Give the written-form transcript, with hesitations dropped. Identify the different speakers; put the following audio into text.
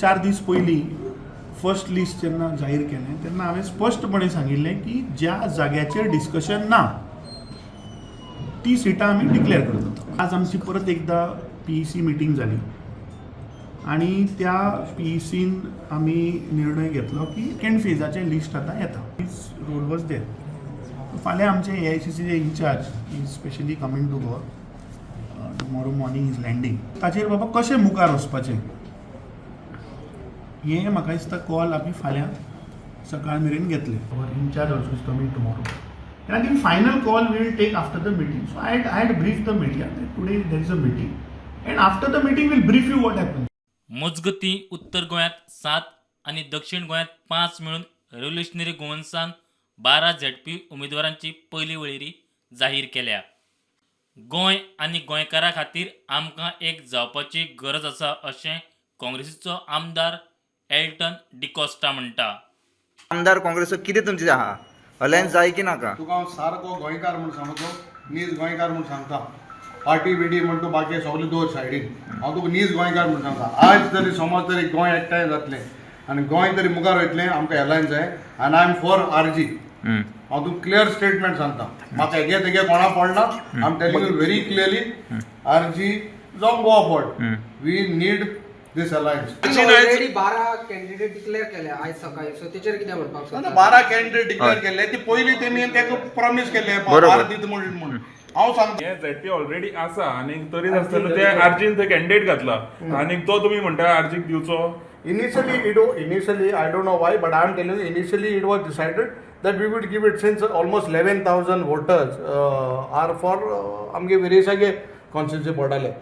Speaker 1: 4 दीस पयलीं first list जेन्ना जाहीर केलें तेन्ना हांवें स्पश्टपणे सांगिल्लें की ज्या जाग्याचेर डिस्कशन ना ती सिटां आमी डिक्लेअर करतात. आज आमची परत एकदा पीईसी मिटींग जाली आनी त्या पीईसीन आमी निर्णय घेतलो की सेकंड फेजाचें लिस्ट आतां येता. His role was there. फाल्यां आमचे एआयसीसीचे in-charge is specially coming to Goa. Tomorrow morning is landing. ताचेर बाबा कशें मुखार वचपाचें हें म्हाका दिसता कॉल आमी फाल्यां सकाळ मेरेन घेतले. Our in-charge also is coming tomorrow. And I think final call we will take after the meeting. So I had briefed the media that today there is a meeting, and after the meeting we'll brief you what happens.
Speaker 2: मजगतीं, उत्तर गोंयांत 7 आनी दक्षिण गोंयांत 5 मेळून revolutionary गोवन्सान 12 ZP उमेदवारांची पयली वळेरी जाहीर केल्या. गोंय आनी गोंयकारां खातीर आमकां एक जावपाची गरज आसा अशें काँग्रेसीचो आमदार एल्टन डिकॉस्टा म्हणटा.
Speaker 3: आमदार काँग्रेसचो कितें तुमचें आहा, अलायन्स जाय की नाका?
Speaker 4: तुका हांव सारको गोंयकार म्हूण सांगतो, नीज गोंयकार म्हूण सांगता. पार्टी बिटी म्हण तूं बाकी सगळे दवर सायडीन. हांव तुका नीज गोंयकार म्हूण सांगता, आज तरी समज तरी गोंय एकठांय जातलें आनी गोंय तरी मुखार वयतलें, आमकां एलायन्स जाय आनी I am for RG. हांव तुका क्लियर स्टेटमेंट सांगता, म्हाका हेगे तेगे कोणा पडना. I am telling you very clearly, RG जावं Goa Forward, we need this alliance.
Speaker 5: Already 12 candidate declare केले आयज सकाळी, सो तेचेर कितें म्हणपाक सोदता?
Speaker 4: 12 कॅन्डिडेट डिक्लेअर केल्ले, ती पयली तेमी तेका प्रॉमीस केल्ले 12 दीत म्हूण हांव सांगता.
Speaker 6: हे झेडपी ऑलरेडी आसा आनी तरी आसतना ते आरजीन थंय कॅन्डिडेट घातला आनी तो तुमी म्हणटा आरजीक दिवचो.
Speaker 4: Initially, I don't know why, but I am telling you, initially it was decided that we would give it since almost 11,000 voters are for आमगे वेरेसागे कॉन्स्टिट्युन्सी पडटाले.